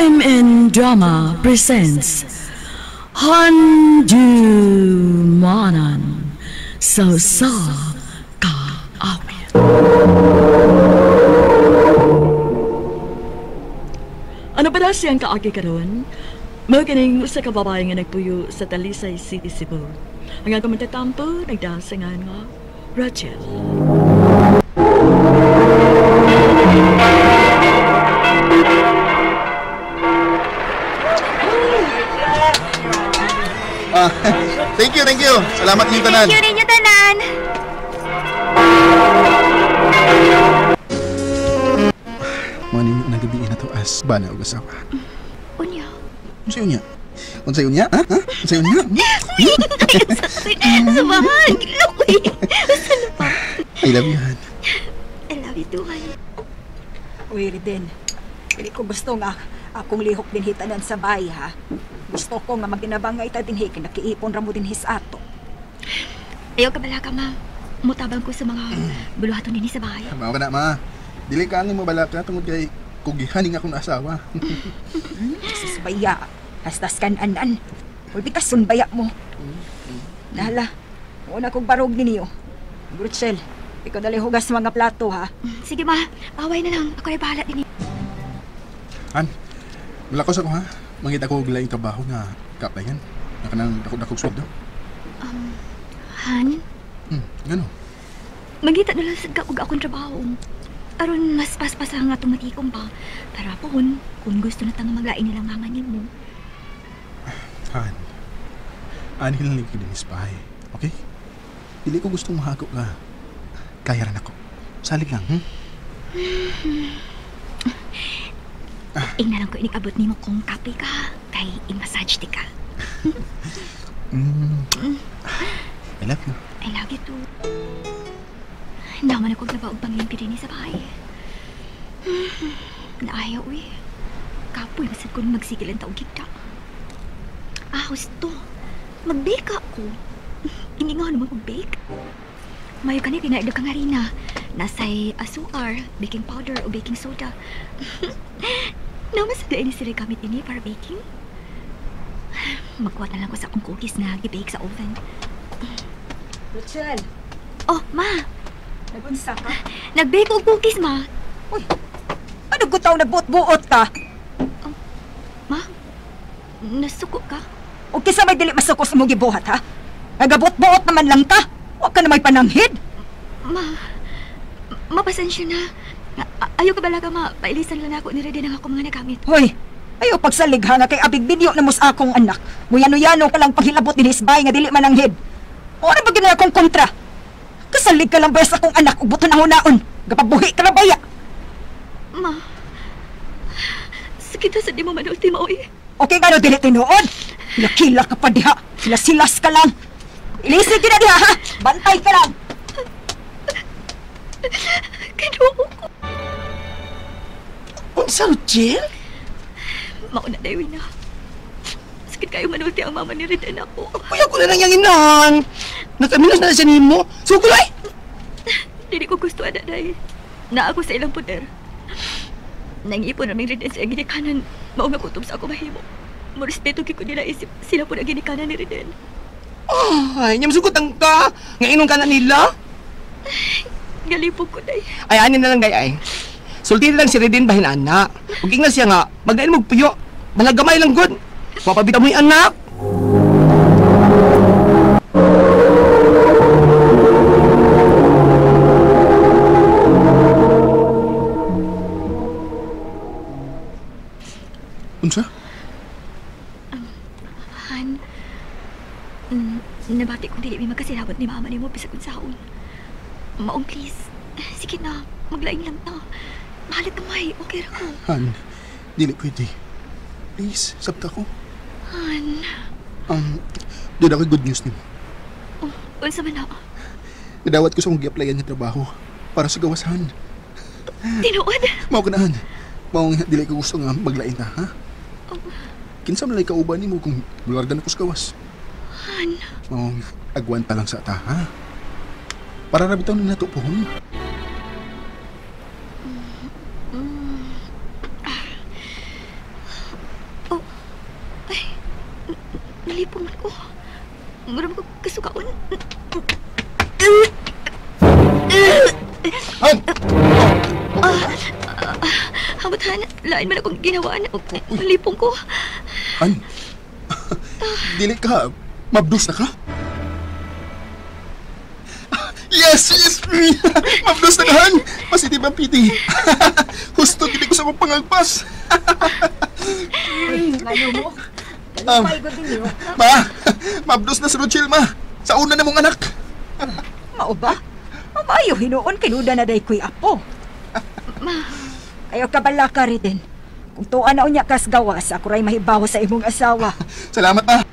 MN Drama presents Handumanan sa Usa Ka Awit. Ano pa na siyang kaagi karon? Mao kining usa ka babae nga nagpuyo sa Talisay City, Cebu. Ang atong matatampo nagdasangan nga Rachel. Thank you, thank you. Salamat ninyo tanan. Thank you ninyo tanan. Mga ninyo na gabi na to as bana og asawa. Unya. Unsay unya? Unsay unya? Ha? Unsay unya? Subahan, giloy. I love you, Han. I love you too, Han. Uy, Riden. Dili ko gusto nga akong lihok din hitanan sa bahay, ha? Gusto ko nga maginabangay ta dinhi kay nakiipon ra mo dinhi sa ato. Ayaw ka bala ka, ma. Mutabang ko sa mga buluhaton dinhi sa bahay. Mao ka na, ma. Dili ka ang mabala ka tungod kay kugihan nga akong asawa. Susbaya, hastas kan anan. Ulbitas sunbaya mo. Nahala, una kong barog ninyo. Rachel, ikaw dali hugas mga plato, ha? Sige, ma. Away na lang. Ako ay bahala dinhi. Han, malakos ako, ha? Mangita ko og laing trabaho nga kaplayan. Nakanang dako-dako sweldo. Han? Ngano? Mangita na lang sad ka og akong trabaho. Aron mas paspasa nga tumatikom pa. Para pohon, kung gusto na tang maglain nilang mama nimo. Han, anhin lang kini ni bahay, okay? Dili ko gustong mahako ka. Kaya ran ako. Salig lang, Ingna lang ko inikabot nimo kung kape ka, kay i-massage di ka. I love you. I love you too. Naman ako nabaog panglimpi rin sa bahay. Naayaw, uy. Kapoy, masad ko magsigil ang taong kita. Ah, gusto. Mag-bake ako. Hindi nga naman mag-bake. Mayo ka ni, kinaidog ka nga rin na. Nasa'y asukar, baking powder o baking soda. Naman sa ni sila gamit ini para baking. Magkuha na lang ko sa akong cookies na gi-bake sa oven. Rachel! Oh, ma! Nagunsa ka? Nag-bake og cookies, ma. Uy! Ano gutaw nagbuot-buot ka? Oh, ma? Nasuko ka? O kisa may dili masuko sa mong gibuhat, ha? Nagabot-buot naman lang ka! Huwag ka na may pananghid! Ma, mapasensya na. Ayaw ka bala ka, ma. Pailisan lang ako ni Reden ang akong mga nagamit. Hoy! Ayaw pagsalig, ha, nga kay abig binyo na mo sa akong anak. Muyano-yano ka lang paghilabot ni Hisbay nga dili mananghid. O ano ba gina akong kontra? Kasalig ka lang ba sa akong anak ug buton ang hunaon? Gapabuhi ka lang baya! Ma, sakit sa di mo manulti, ma, oy. Okay nga no, dili tinuod. Kilakila ka pa diha. Sila-silas ka lang. Ilisig ka na diha, ha? Bantay ka lang! Kinuo ko. Unsa, Rachel? Mauna, Dewi na. Sakit kayo manulti ang mama ni Reden ako. Kuya ko na lang yung inahan. Nakaminos na siya nimo. Sukulay! Dili ko gusto, ana, day. Naa ako sa ilang poder. Nangipon na may Reden sa ginikanan. Mao nga kutob sa ako mahimo. Morespeto kay ko nila isip. Sila po na ginikanan ni Reden. Ay, nyamsugot ang ka. Ngainong ka na nila. Galipog ko, day. Ay, ani na lang, day, ay. Sulti lang si Reden bahin, anak. Ug ingna siya nga, magdain mo puyo. Malagamay lang, good. Mapabita mo yung anak. Unsa? Han, nabati kong dili may magkasilabot ni mama nimo bisag unsaon. Maong please. Sige na, maglaing lang ta. Mahalag kamay, okay ra ko. Han, dili pwede. Please, sabta ko. Han. Doon ako good news nimo. Oh, unsa man na? Nadawat ko sa akong gi-applyan nga trabaho para sa gawas, Han. Tinuod? Mao ka na, Han. Mao nga dili ko gusto nga maglain ta, ha? Oh. Kinsa man lay kauban nimo kung mulargan ako sa gawas? Han. Mao agwanta lang sa ta, ha? Para ra bitaw ni nato pohon. Malipong man ko. Mura mo ko kasukaon. Han! Hamot, Han. Lain man akong ginawaan. Malipong ko. Han! Dili ka. Mabdos na ka? Yes! Yes! Mabdos na ka, Han! Positive ang PT. Husto, gini ko sa akong pangagpas. Ma! Mabdos na si Rochelle, ma! Sa una na mong anak! Mao ba? Maayo hinuon kinuda na day ko'y apo. Ma. Ayaw ka bala ka rin. Kung tuwa na unya kas gawas, ako ray mahibaw sa imong asawa. Salamat, ma!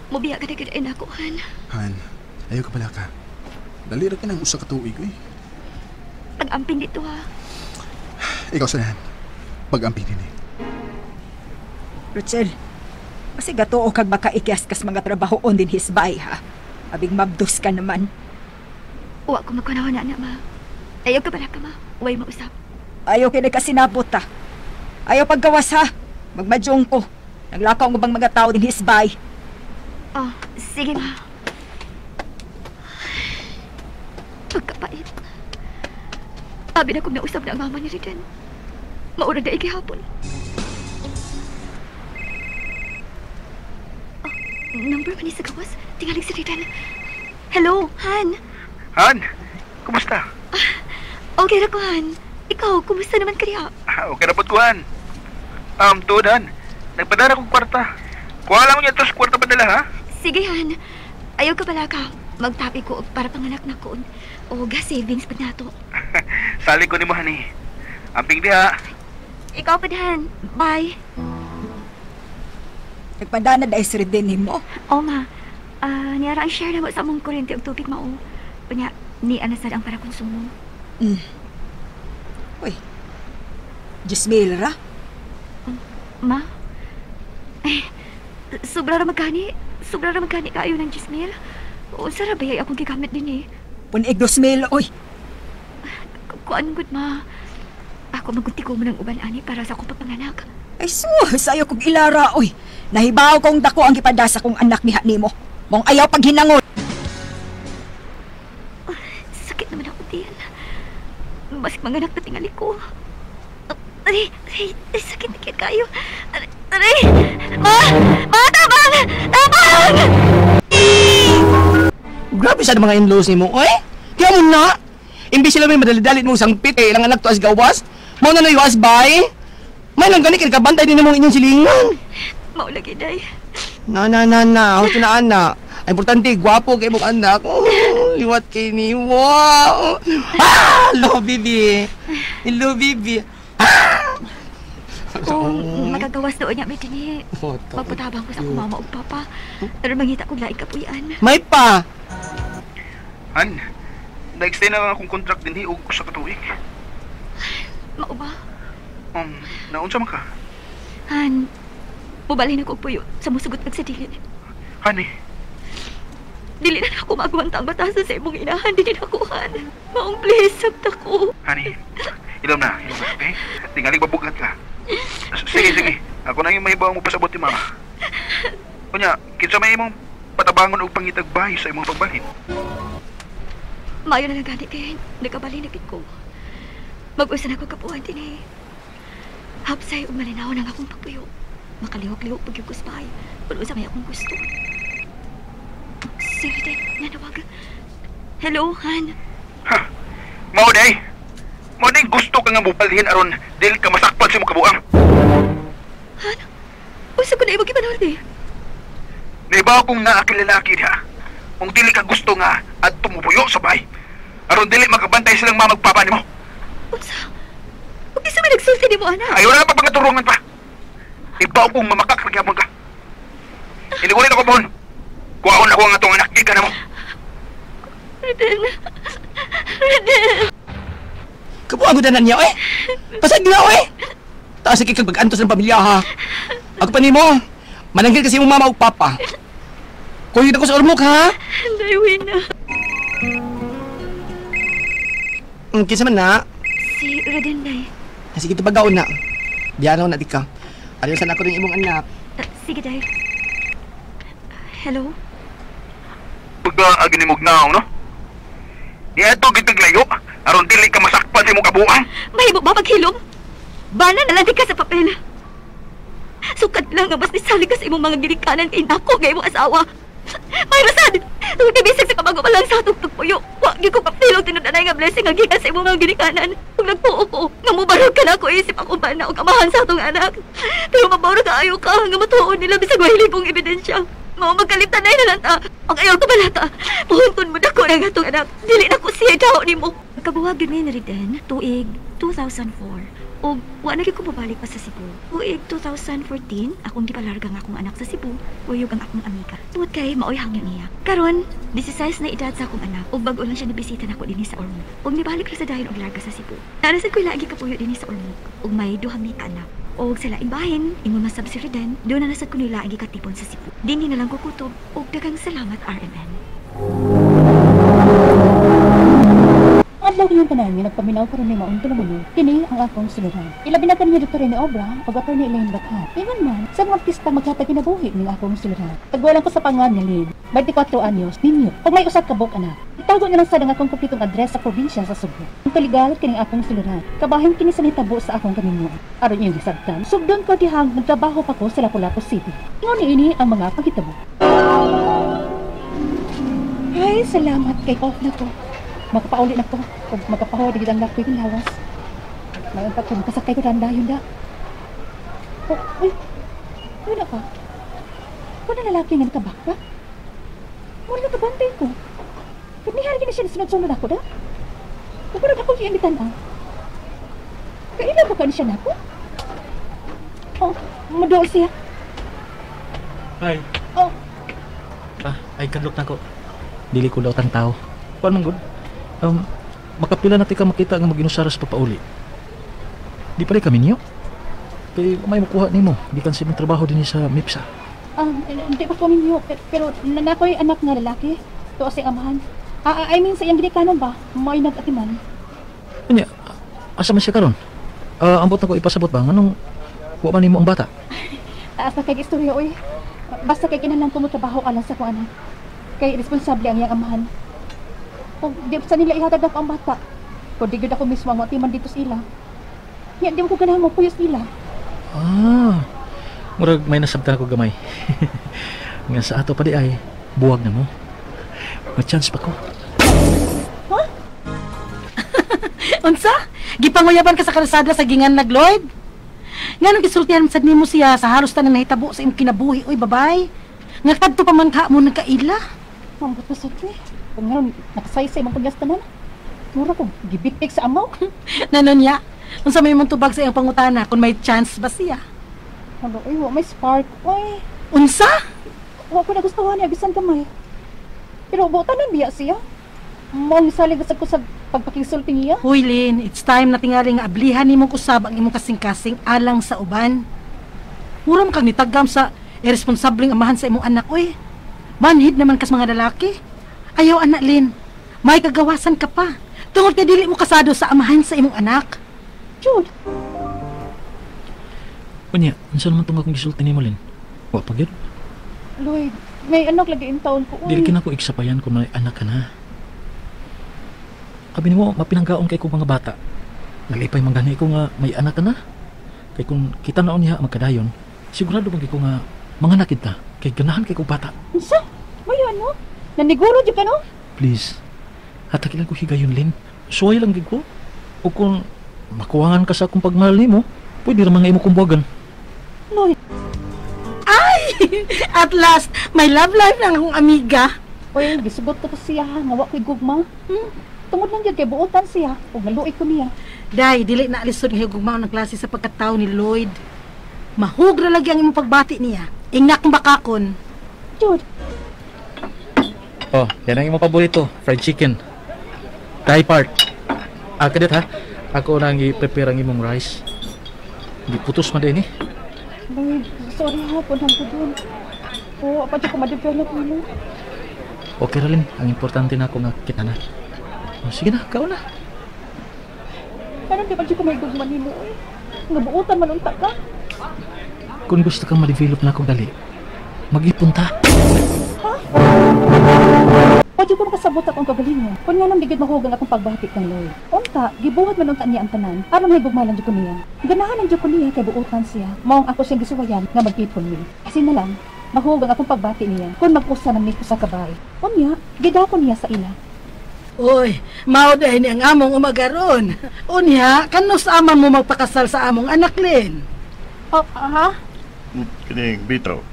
Mubiya ka na gid ay nako, Han. Han, ayaw ka pala ka. Dali ra ka ng usa ka tuig, eh. Pag-amping dito, ha. Ikaw sa Han. Pag-amping din, eh. Rochelle, kasi gatuo kag makaikyas kas mga trabahoon din hisbay, ha? Abig mabdos ka naman. Uwa ko magkunahon na, ma. Ayaw ka pala ka, ma. Uway mausap. Ayaw kini ka sinabot, ha? Ayaw paggawas, ha? Magmadyong ko. Naglakaw ng ubang mga tao din hisbay. Oh, sige, ma. Pagkapait. Abi na kong nausap na ang mama ni Riden. Maurag na ikihapon. Oh, number man ni sa gawas. Tingalig si Riden. Hello, Han. Han, kumusta? Okay ra ko, Han. Ikaw, kumusta naman kaya? Okay na po ko, Han. Tuod, Han. Nagpadara kong kwarta. Kuha lang niya ito sa kwarta padala, ha? Sige, Han. Ayaw ka pala ka. Magtapi ko para panganak na ko. O, gas savings pa nato. Sali ko ni mo, honey. Amping diha. Ikaw pa, Han. Bye. Nagpadana dahil si Riden ni mo. O, ma. Niyara ang share na mo sa among kuryente og tubig mao. Unya, ni anasad ang para konsumo. Uy, 10,000 ra? Ma? Eh, sobra ra magkani. Sobra ra magkani kayo ng 10,000. Unsa ra ba yay akong gigamit din eh? Punig 2,000, oy. Kuan gud, ma. Ako magunti ko mo ng uban ani para sa akong pagpanganak. Ay sus, ayaw kong ilara, oy. Nahibaw kong dako ang gipadasa kong anak niha nimo. Mong ayaw paghinangon. Sakit naman ako din. Basig manganak na tingali ko. Aray, aray, ay, sakit na kaya kayo. Aray, aray! Ma! Ma, tabang! Tabang! Grabe sa mga in-laws ni mo, oy! Kaya mo na! Imbis sila may madali-dalit mong sangpit, eh, ilang anak to as gawas. Mao na na yung asbay. May lang gani, kinakabantay din mong inyong silingan. Maulagi, day. Na, na, na, na. Husto na, anak. Ay, importante, gwapo kay mong anak. Oh, liwat kay ni. Wow! Ah! Hello, baby. Hello, baby. Ah! Kung magagawas doon niya, may dini. Magpatabang ko sa akong mama o papa. Pero mangita kong laing kapuyan. May pa! Han, na-extend na lang akong contract din og usa ka tuig. Mao ba? Naunsa man ka? Han, mubalhin ako og puyo sa musugot kag sa dili. Han eh. Dili na ako maagwanta ang batasan sa imong inahan. Dili na ako, Han. Maong please, sabta ko. Honey, ilom na, okay? Tingalig mabugat ka. Sige, sige. Ako na yung mahibaw mo pasabot ni mama. Kunya, kinsa may imong patabangon og pangitag bahay sa imong pagbalhin? Maayo na lang gani kay nagkabalhin na gid ko. Mag-usa na ko kapuhan din eh. Hapsay ug malinaw nang akong pagpuyo. Makalihok-lihok pag yung kusbay. Wala sa may akong gusto. Sir, din, nanawag. Hello, Han. Ha? Mao day. Mao day gusto ka nga mubalhin aron dili ka masakpan sa imong kabuang. Han? Usa ko na imong gipanahon eh. Naibaw kong naakilalaki diha. Kung dili ka gusto nga at tumubuyo sa bahay. Aron dili makabantay silang mamagpapa nimo. Unsa? Ug kinsa may nagsulti nimo, anak? Ayaw na pa pangaturungan pa. Ibaw kong mamakak nagyapon ka. Hindi ko bon. Kuwaon ako ang atong anak, di ka na mo. Reden. Reden. Kabuang ko tanan niya, eh. Pasag na, eh. Taas sa kikag pag-antos ng pamilya, ha. Ako pa nimo. Mananggil kasi mong mama o papa. Kuyod ako sa ormok, ha? Daiwin na. Kinsa man na? Si Reden, day. Sige, tubagaon na. Biyanaw na di ka. Alisan ako rin imong anak. Sige, day. Hello? Pagkaagi ni Mugnaw, no? Niadto gitaglayo, aron dili ka masakpan sa imong kabuang. Mahimo ba maghilom? Bana na lang di ka sa papel. Sukat lang nga mas nisalig ka sa imong mga ginikanan kay nako nga imong asawa. May rasad! Tungod kay bisag sa kabago pa lang sa atong tagpuyo. Wa gyud ko kapilog tinud-anay nga blessing nga gikan sa imong mga ginikanan. Ug nagtuo ko nga mubarog ka na ako isip ako bana og amahan sa atong anak. Pero mabawra kaayo ka nga matuon nila bisag wa kong ebidensya. Mao magkalimtanay na lang ta. Ang ayaw ko balata. Puhunton mo dako na atong anak. Dili na ko siya daw nimo. Kabuwag gyud ni Riden tuig 2004. Og wa na gyud ko mobalik pa sa Cebu. Tuig 2014, akong gipalarga ang akong anak sa Cebu, uyog ang akong amiga. Tungod kay maoy hangyo niya. Karon, 16 na edad sa akong anak ug bag-o lang siya nibisita nako dinhi sa Ormoc. Ug nibalik ra sa dayon og larga sa Cebu. Naa sad ko'y lagi kapuyo dinhi sa Ormoc ug may duha mi ka anak. Og sa laing bahin, ingon masab si Riden, doon na nasad ko nila ang gikatipon sa Cebu. Dinhi na lang ko kutob ug daghang salamat RMN. Adlaw kanyang tanan nga nagpaminaw karon ni maong tulumono, kini ang akong suluran. Ilabi na kaniya Dr. Rene Obra ug Attorney Elaine Bathan. Ingon man sa mga artista maghatag kinabuhi ning akong suluran. Tagwalan ko sa pangan nga Lynn, 24 anyos, ninyo. Ug may usa ka buok anak. Itago na lang sad ang akong kompletong address sa probinsya sa Sugbo. Ang kaligal kining akong suluran. Kabahin kini sa nitabo sa akong kaminyo. Aron inyong gisagtan, sugdon ko dihang nagtrabaho pa ko sa Lapu-Lapu City. Ingon niini ang mga panghitabo. Ay, salamat kay off na ko. Makapauli na ko. Kung makapahuwa, di ang lakoy ng lawas. Mayon pa kung makasakay ko dayon da. Oh, uy, uy na ka. Kung na lalaki nga nakabakpak, mura na kabantay ko. Kung nihari na siya nasunod-sunod ako da. Kung parang ako iimbitan ah. Kailan ba ka ni siya na ako? Oh, madool siya. Hi. Oh. Ah, ay kadlok na ko. Dili ko daw tang tao. Kuan man gud. Makapila na ti ka makita nga mag-inusara sa papauli. Di pala kami niyo. Kay may makuha nimo gikan sa imong trabaho dinhi sa MIPSA. Hindi ko minyo, pero nanakoy anak nga lalaki. Tuo sa amahan. I mean sa iyang ginikanan ba? May nag-atiman. Unya, asa man siya karon? Ambot na ko ipasabot ba nganong wa man nimo ang bata? Taas na kay istorya oy. Basta kay kinahanglan ko mo trabaho alang sa akong anak. Kay responsable ang iyang amahan. Kung di sa nila ihatag ako ang bata, kung di gyud ako mismo ang matiman dito sa ila. Yan, di mo ko ganahan mo puyos nila. Ah, murag may nasabtan ako gamay. Nga sa ato pa di ay, buwag na mo. May chance pa ko. Huh? Unsa? Gipanguyaban ka sa kalsada sa gingan nag Lloyd? Nganong gisultihan sad nimo siya sa halos tanan nahitabo sa imong kinabuhi, oy babay. Nga kadto pa man ka mo nagkaila. Ambot na sad ni. Kung ngayon, nakasaysay man kunyas tanan. Mura ko, gibitik sa amaw. Nanon niya, unsa may imong tubag sa iyang pangutana kung may chance ba siya? Ano, oy, wa may spark, oy. Unsa? Wa ko nagustuhan niya, bisan gamay. Pero buotanan biya siya. Maong salig sa ko sa pagpakisulti niya. Huy, Lynn, it's time na tingali nga ablihan nimong usab ang imong kasing-kasing alang sa uban. Mura man kang nitagam sa irresponsableng amahan sa imong anak, oy. Manhid naman kas mga lalaki. Ayaw, anak, Lynn. May kagawasan ka pa. Tungod kay dili mo kasado sa amahan sa imong anak. Jude! Unya, unsa naman tong akong gisulti nimo, Lynn? Wa pa gyud. Lloyd, may anak lagi in taon ko. Dili kina ko igsapayan kung may anak ka na. Abi nimo mapinanggaon kay kong mga bata. Nalipay man gani ko nga may anak ka na. Kay kung kita naon niya magkadayon, sigurado man kay ko nga manganakid ta. Kay ganahan kay kong bata. Unsa? May ano? Naniguro jud ka no? Please. Hatag lang ko higayon, Lynn. Suway lang gid ko. O kung makuwangan ka sa akong pagmahal nimo, pwede ra man nga imo kong buwagan. Lloyd. Ay! At last, may love life na akong amiga. Uy, gisugot ko to siya nga wa ko'y gugma. Tungod lang yun kay buotan siya ug naluoy ko niya. Day, dili na alisod nga gugmaon ang klase sa pagkatao ni Lloyd. Mahugra lagi ang imong pagbati niya. Ingnak kong bakakon. Jude. Oh, yan ang imong paborito, fried chicken. Thai part. Ah, kadit ha. Ako nang i-prepare ang imong rice. Giputos man din eh. Lloyd, sorry ha, punang ko dun. Oo, pa ko ma-develop nimo. Okay ra, Lynn. Ang importante na ako nga kita na. Oh, sige na, kao na. Pero di pa ko may gugma nimo eh. Nga buotan man unta ka. Kung gusto kang ma-develop na akong dali, mag-ipon ta. Wa jud ko makasabot akong kagalingon. Kung nga lang di gid mahugang akong pagbati kang Lloyd. Unta, gibuhat man unta niya ang tanan aron mahigugma lang jud ko niya. Ganahan lang jud ko niya kay buotan siya. Maong ako siyang gisuwayan nga magtipon mi. Kasi na lang, mahugang akong pagbati niya kung mag-usa man mi sa kabay. Unya, gidako niya sa ila. Uy, mao dahil ni ang among umagaron. Unya, kanus ama mo magpakasal sa among anak, Lin? Oh, ha? Kining bitaw.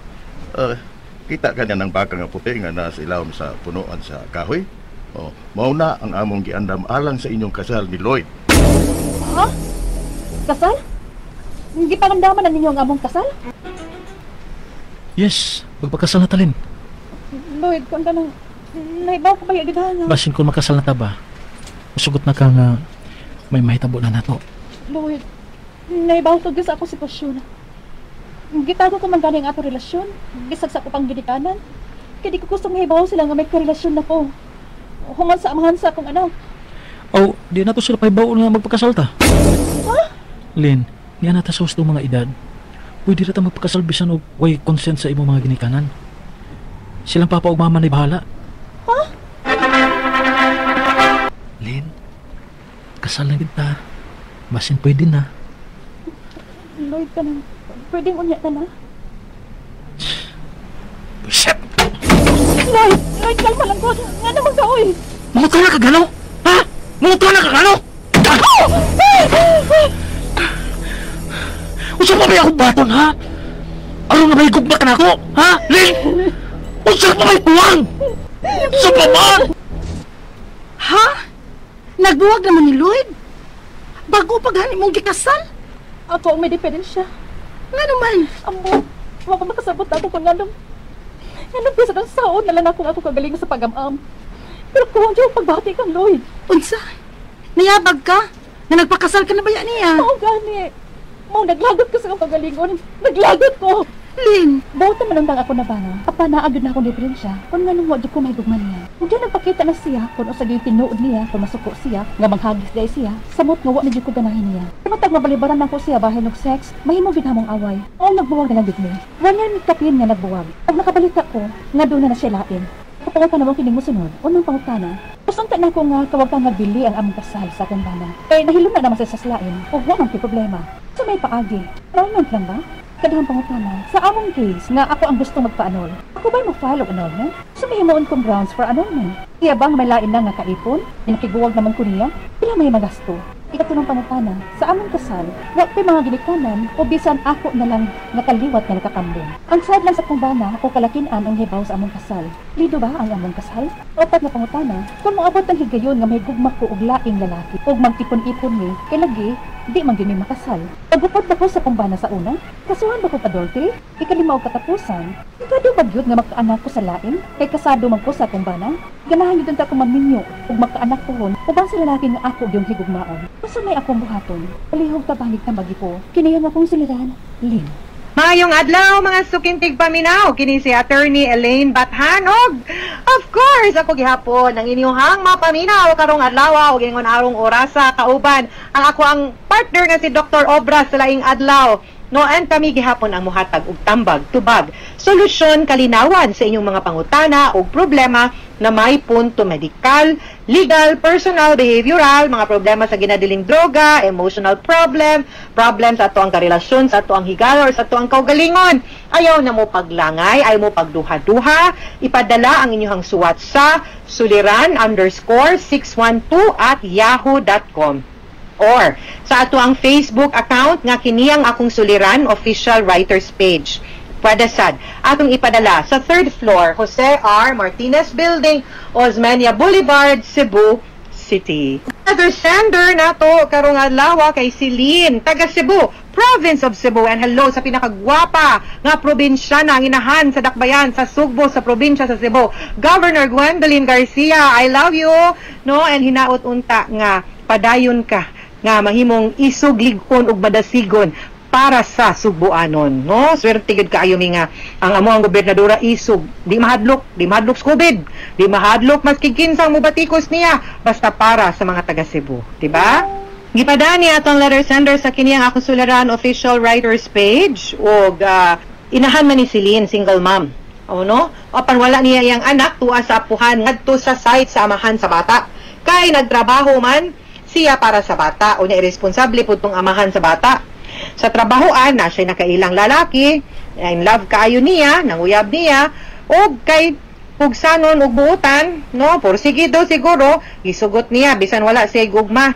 Kita ka niya ng baka nga puti nga nasa ilawom sa punuan sa kahoy. Oh, mao na ang among giandam alang sa inyong kasal ni Lloyd. Ha? Kasal? Gipangandaman na ninyo ang among kasal? Yes, magpakasal na talin. Lloyd, kung kanang naibaw ko ba yung nga? Basin kung makasal na ta ba, musugot na ka nga may mahitabo na nato. Lloyd, naibaw ko gyud sa akong sitwasyon. Gitago ko man gani ang atong relasyon. Bisag sa ako pang ginikanan. Kaya di ko gustong mahibaw sila nga may karelasyon na ko. Hungan sa amahan sa akong anak. Oh, di na to sila pahibaw nga magpakasal ta. Ha? Lin, niya na ta sa husto mga edad. Pwede ra ta magpakasal bisan og way consent sa imong mga ginikanan. Silang papa ug mama na bahala. Ha? Lin, kasal na kita. Basin pwede na. Lloyd ka na. Pwedeng unya ta na. Buset! Lloyd! Lloyd, kalma lang ko. Nga naman ka, oy! Mga na ka gano? Ha? Mga na ka gano? Unsa pa ba akong baton, ha? Aron nga may gugma ka na ako, ha? Lin! Unsa pa may tuwang? Unsa pa man? Ha? Nagbuwag naman ni Lloyd? Bago pa gani mong gikasal? Ako ang may diferensya. Nga naman? Amo, wa ko makasabot ako kung nganong nganong bisa ng saon na lang ako ako kagaling sa pag-am-am. Pero kuwang diyo pagbati kang Lloyd. Unsa? Nayabag ka? Nga nagpakasal ka na ba yan niya? Oo, gani. Mau naglagot ko sa akong kagalingon. Naglagot ko. Lin, buot naman ang ako na bana. Apa na agad na akong diferensya. Kung nganong wa jud ko mahigugma niya. Ug diyan nagpakita na siya kung usa gyud tinuod niya kung masuko siya nga manghagis dai siya. Samot nga wa na jud ko ganahin niya. Matag mabalibaran lang ko siya bahin og sex, mahimo gyud hamong away. O nagbuwag na lang gid mi. Wa niya mitapin nga nagbuwag. Ug nakabalita ko nga doon na siya lain. Kapag ka naman kining mosunod, unang pangutana, usunta na ko nga kawag ka nga bili ang among kasal sa akong bana. Kay nahilom na naman sa saslain, ug wa man kay problema. Sa may paagi, annulment lang ba? Kadahang pangutana, sa among case nga ako ang gusto magpa-annul. Ako ba'y mo-file og annulment? So may himuon kong grounds for annulment. Iya bang may lain na nga kaipon? Pinakiguwag naman ko niya? Pila may magasto? Ikatulong pangutana, sa among kasal, wa ko'y mga ginikanan o bisan ako na lang nga kaliwat nga nakakambong. Ang sad lang sa akong bana o kalakinan ang hibaw sa among kasal. Lido ba ang among kasal? Opat nga pangutana, kung moabot ang higayon nga may gugma ko og laing lalaki o magtipon-ipon mi, kay lagi, di man gyud mi makasal. Pagupod ba ko sa akong bana sa una? Kasuhan ba ko adultery? Ikalima og katapusan, ikado ba gyud nga makaanak ko sa lain? Kay kasado man ko sa akong bana? Ganahan gyud unta ko maminyo ug makaanak pohon uban sa lalaki nga ako gyud higugmaon. Unsa may akong buhaton? Palihog tabangig tambagi ko. Kini ang akong suliran, Lin. Maayong adlaw mga sukintig paminaw, kini si Attorney Elaine Bathanog. Of course, ako gihapon ang inyong mapaminaw karong adlaw ug ingon arong orasa kauban ang ako ang partner nga si Dr. Obra sa laing adlaw. No, and kami gihapon ang muhatag og tambag, tubag, solusyon kalinawan sa inyong mga pangutana og problema na may punto medikal, legal, personal, behavioral, mga problema sa ginadiling droga, emotional problem, problem sa ato ang karelasyon, sa ato ang higala, or sa ato ang kaugalingon. Ayaw na mo paglangay, ayaw mo pagduha-duha, ipadala ang inyong suwat sa suliran_612@yahoo.com or sa ato ang Facebook account nga kini ang akong suliran official writers page. Pwede sad atong ipadala sa 3rd floor, Jose R. Martinez Building, Osmeña Boulevard, Cebu City. Other sender nato karong adlaw kay Celine, taga Cebu, Province of Cebu. And hello sa pinakagwapa nga probinsya na ang inahan sa Dakbayan, sa Sugbo, sa probinsya sa Cebu, Governor Gwendolyn Garcia, I love you, no? And hinaot unta nga padayon ka nga mahimong isog lig-on ug madasigon para sa Sugbuanon, no? Swerte gid kaayo mi nga ang amo ang gobernadora isog, di mahadlok sa COVID, di mahadlok maski kinsang mobatikos niya, basta para sa mga taga Cebu, di ba? Gipadani atong letter sender sa kini ang akong suliran official writers page og inahan man ni Celine, single mom. O no? Apan wala niya iyang anak tuwa sa apuhan ngadto sa site sa amahan sa bata. Kay nagtrabaho man siya para sa bata o niya irresponsable pud tong amahan sa bata. Sa trabahoan na siya nakailang lalaki, in love kaayo niya, nanguyab niya, og kay pugsanon og buutan, no? Porsigido siguro, gisugot niya bisan wala siya gugma.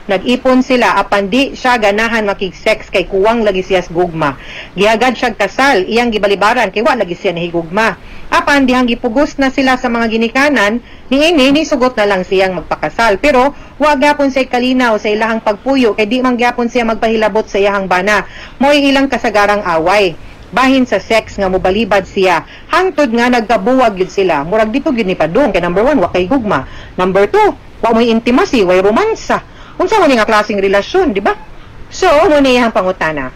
Nag-ipon sila apan di siya ganahan makig-sex kay kuwang lagi siya sa gugma. Gihagad siya kasal, iyang gibalibaran kay wa lagi siya nahigugma. Apan dihang gipugos na sila sa mga ginikanan, niini nisugot na lang siyang magpakasal. Pero wa gyapon siya kalinaw sa ilahang pagpuyo kay di man gyapon siya magpahilabot sa iyahang bana. Mo'y ilang kasagarang away. Bahin sa sex nga mobalibad siya hangtod nga nagkabuwag gyud sila. Murag dito gyud ni padung kay number 1 wa kay gugma, number 2 wa mo'y intimacy, way romansa. Unsa man ni nga klaseng relasyon, di ba? So mo ni iyang pangutana.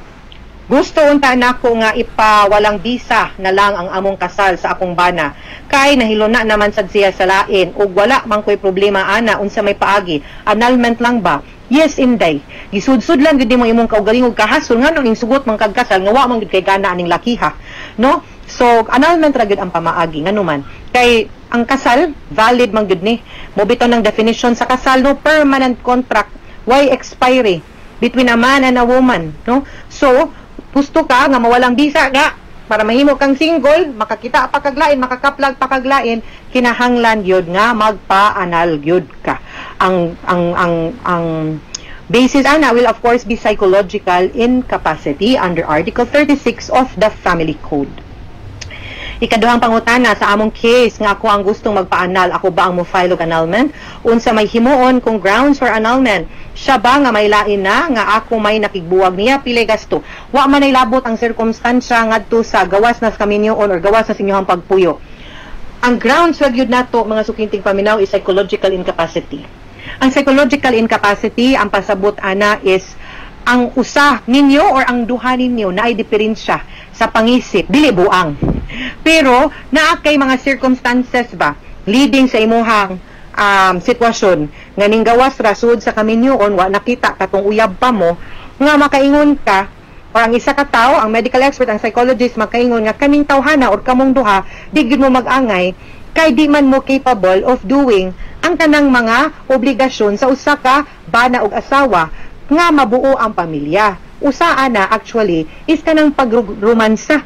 Gusto unta nako nga ipawalang bisa na lang ang among kasal sa akong bana kay nahiluna naman sad siya sa lain ug wala man koy problema ana. Unsa may paagi? Annulment lang ba? Yes, inday. Gisudsud lang gyud nimo imong kaugalingog kahasol nganong ning sugot man kag kasal nga wa man gyud kay gana aning lakiha, no? So annulment ra gyud ang pamaagi, nganuman kay ang kasal valid man gyud ni. Mo bitaw ng definition sa kasal, no? Permanent contract, why expiry, between a man and a woman, no? So gusto ka nga mawalang bisa nga para mahimo kang single, makakita pa kaglain, makakaplag pa kaglain, kinahanglan gyud nga magpa-annul gyud ka. Ang basis ana will of course be psychological incapacity under Article 36 of the Family Code. Ikaduhang pangutana sa among case nga ako ang gustong magpa-annul, ako ba ang mo-file og annulment? Unsa may himuon kung grounds for annulment? Siya ba nga may lain na nga ako may nakigbuwag niya, pili gasto? Wa man ay labot ang sirkumstansya ngadto sa gawas na sa kaminyoon or gawas na sa inyong pagpuyo. Ang grounds ra gyud nato, mga sukinting paminaw, is psychological incapacity. Ang psychological incapacity, ang pasabot ana is ang usa ninyo or ang duha ninyo na ay diferensya sa pangisip, dili buang. Pero naa kay mga circumstances ba leading sa imuhang sitwasyon nga ning gawas ra sud sa kaminyoon, wa nakita katong uyab pa mo nga makaingon ka or ang isa ka tawo, ang medical expert, ang psychologist, makaingon nga kaning tawhana or kamong duha di gyud mo mag-angay kay di man mo capable of doing ang kanang mga obligasyon sa usa ka bana og asawa nga mabuo ang pamilya. Usa ana actually is kanang pagromansa,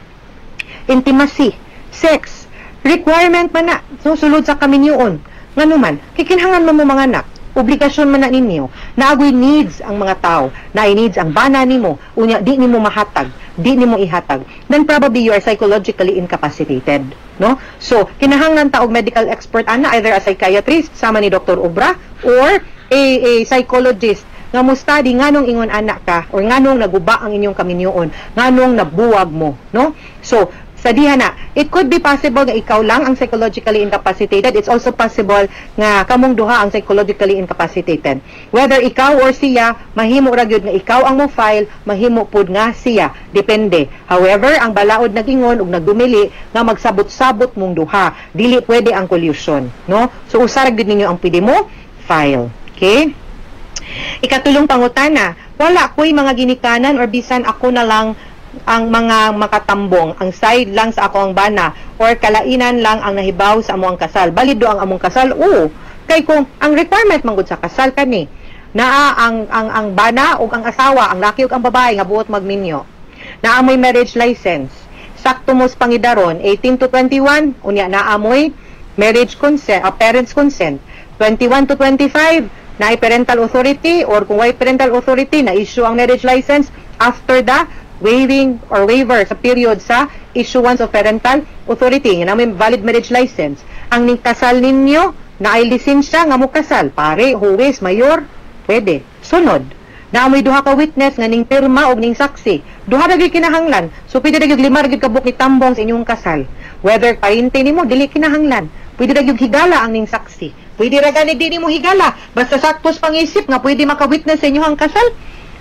intimacy, sex, requirement man na. So sulod sa kaminyoon. Nganuman, kikinhangan mo mo mga anak, obligasyon man na ninyo, naagoy needs ang mga tao, na needs ang bana nimo, unya di nimo mahatag, di nimo ihatag, then probably you are psychologically incapacitated, no? So, kinahanglan ta og medical expert ana, either a psychiatrist sama ni Dr. Obra or a psychologist nga mo study nganong ingon anak ka or nganong naguba ang inyong kaminyoon, nganong nabuwag mo, no? So, sa diha na, it could be possible nga ikaw lang ang psychologically incapacitated. It's also possible nga kamong duha ang psychologically incapacitated. Whether ikaw or siya, mahimo ra gyud nga ikaw ang mo file, mahimo pud nga siya. Depende. However, ang balaod nagingon ug nagdumili nga magsabot-sabot mong duha. Dili pwede ang collusion, no? So usa ra gyud ninyo ang pwede mo file. Okay? Ikatulong pangutana, wala ko'y mga ginikanan or bisan ako na lang ang mga makatambong, ang side lang sa ako ang bana or kalainan lang ang nahibaw sa among kasal. Balido ang among kasal? Oo. Kay kung ang requirement manggod sa kasal kani, naa ang bana ug ang asawa, ang laki ug ang babae nga buot magminyo. Naa moy marriage license. Sakto mo sa pangidaron, 18 to 21, unya naa moy marriage consent, parents consent. 21 to 25, naay parental authority or kung way parental authority, na-issue ang marriage license after the waiving or waiver sa period sa issuance of parental authority nga namin valid marriage license. Ang ning kasal ninyo na ay lisensya nga mo kasal, pare, huwes, mayor, pwede. Sunod, na amoy duha ka witness nga ning pirma og ning saksi. Duha ra gyud kinahanglan. So pwede ra gyud lima ra gyud ka buok ni tambong sa inyong kasal. Whether parente nimo, dili kinahanglan. Pwede ra gyud higala ang ning saksi. Pwede ra gani di nimo higala. Basta sakto sa pangisip nga pwede maka-witness sa inyong kasal.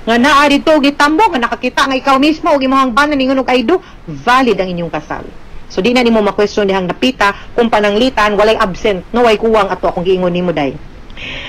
Nga naa dito gitambong nga nakakita nga ikaw mismo og imong bana ningon og I do, valid ang inyong kasal. So di na nimo ma-question dihang napita kung pananglitan walay absent, no, way kuwang ato akong giingon nimo day.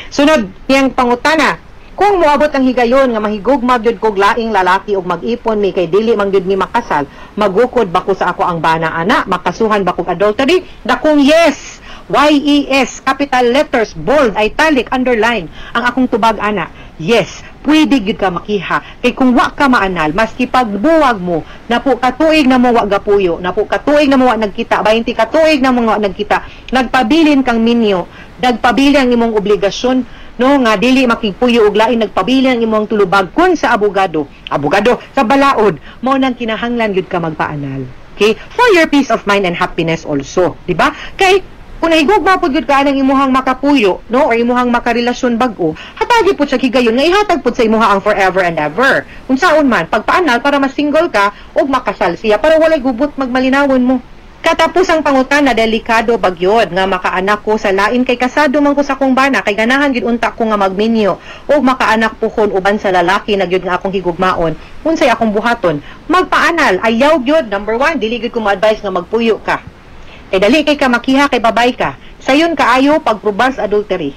Sunod niyang pangutana, Kung moabot ang higayon nga mahigugma gyud kog laing lalaki ug mag-ipon mi kay dili man gyud mi makasal, magukod ba ko sa ako ang bana ana? Makasuhan ba kog adultery? Dakong yes. Y-E-S, capital letters, bold, italic, underline ang akong tubag ana. Yes, pwede gyud ka makiha. Kay kung wa ka maanal, maski pagbuwag mo, napo katuig na mo wa gapuyo, napo katuig na mo wa nagkita, 20 katuig na mo wa nagkita, nagpabilin kang minyo, nagpabilin ang imong obligasyon, no, nga dili makigpuyo og lain, nagpabilin ang imong tulubag kun sa abogado, abogado sa balaod, mao nang kinahanglan gyud ka magpaanal. Okay? For your peace of mind and happiness also, di ba? Kay kung nahigugma pud gyud ka anang imuhang makapuyo, no, or imuhang makarelasyon bag-o, hatagi pud sa higayon nga ihatag pud sa imuha ang forever and ever. Unsaon man pagpaanal para mas single ka ug makasal siya para walay gubot magmalinawon mo. Katapusang pangutana, delikado bagyod nga makaanak ko sa lain kay kasado man ko sa akong bana, kay ganahan gyud unta ko nga magminyo ug makaanak puhon uban sa lalaki na gyud nga akong higugmaon. Unsay akong buhaton? Magpaanal. Ayaw gyud. Number 1, dili gyud ko ma-advise nga magpuyo ka. Kay dali kay ka makiha kay babay ka. Sayon kaayo pagprobar sa adultery.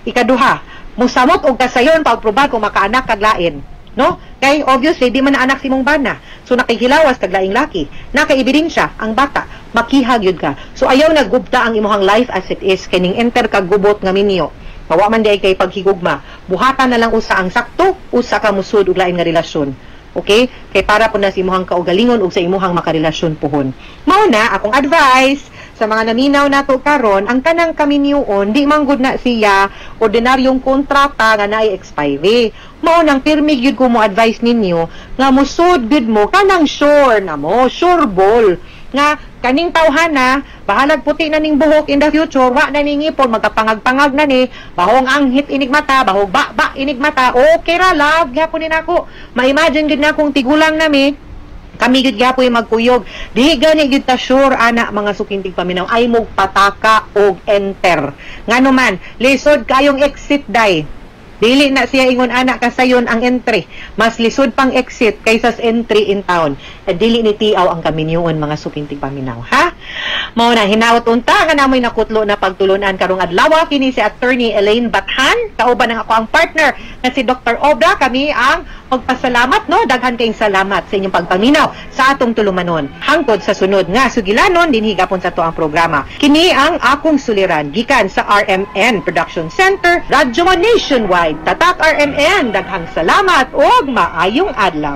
Ikaduha, musamot og kasayon pagprobar kung makaanak kag lain. No? Kay obviously di man na anak si mong bana. So nakihilawas kag laing laki. Nakaebidensya ang bata, makihag yun ka. So ayaw na gubta ang imuhang life as it is kining enter kag gubot nga minyo. Mawa man di kay paghigugma. Buhatan na lang usa ang sakto, usa ka musud og lain nga relasyon. Okay? Kay para po na sa imuhang kaugalingon ug sa imuhang makarelasyon puhon. Mao na akong advice sa mga naminaw nato karon, ang kanang kaminyoon di man gud na siya ordinaryong kontrata nga naay expiry. Mao nang pirmi gyud ko mo advice ninyo nga musud gyud mo kanang sure na mo, sure ball nga kaning tawhana, bahalag puti na ning buhok in the future, wa na ning ngipon, magkapangag-pangag na ni, bahong anghit inig mata, bahong ba inig mata, okay ra, love gyapon ni nako. Ma-imagine gyud na kung tigulang nami, kami gyud gyapoy magkuyog. Di gani gyud ta sure ana mga sukintig paminaw ay mog pataka og enter. Ngano man, lisod kayong exit day. Dili na siya ingon ana kasayon ang entry. Mas lisod pang exit kaysa sa entry in town. Dili ni tiaw ang kaminyuon mga sukintig paminaw, ha? Mao na hinaot unta nga namoy nakutlo na pagtulunan karong adlaw kini si Attorney Elaine Bathan, kauban ang ako ang partner na si Dr. Obra. Kami ang magpasalamat, no? Daghan kayong salamat sa inyong pagpaminaw sa atong tulumanon. Hangtod sa sunod nga sugilanon dinhi gapon sa to ang programa. Kini ang akong suliran gikan sa RMN Production Center, Radyo Nationwide. Tatak RMN, daghang salamat ug maayong adlaw.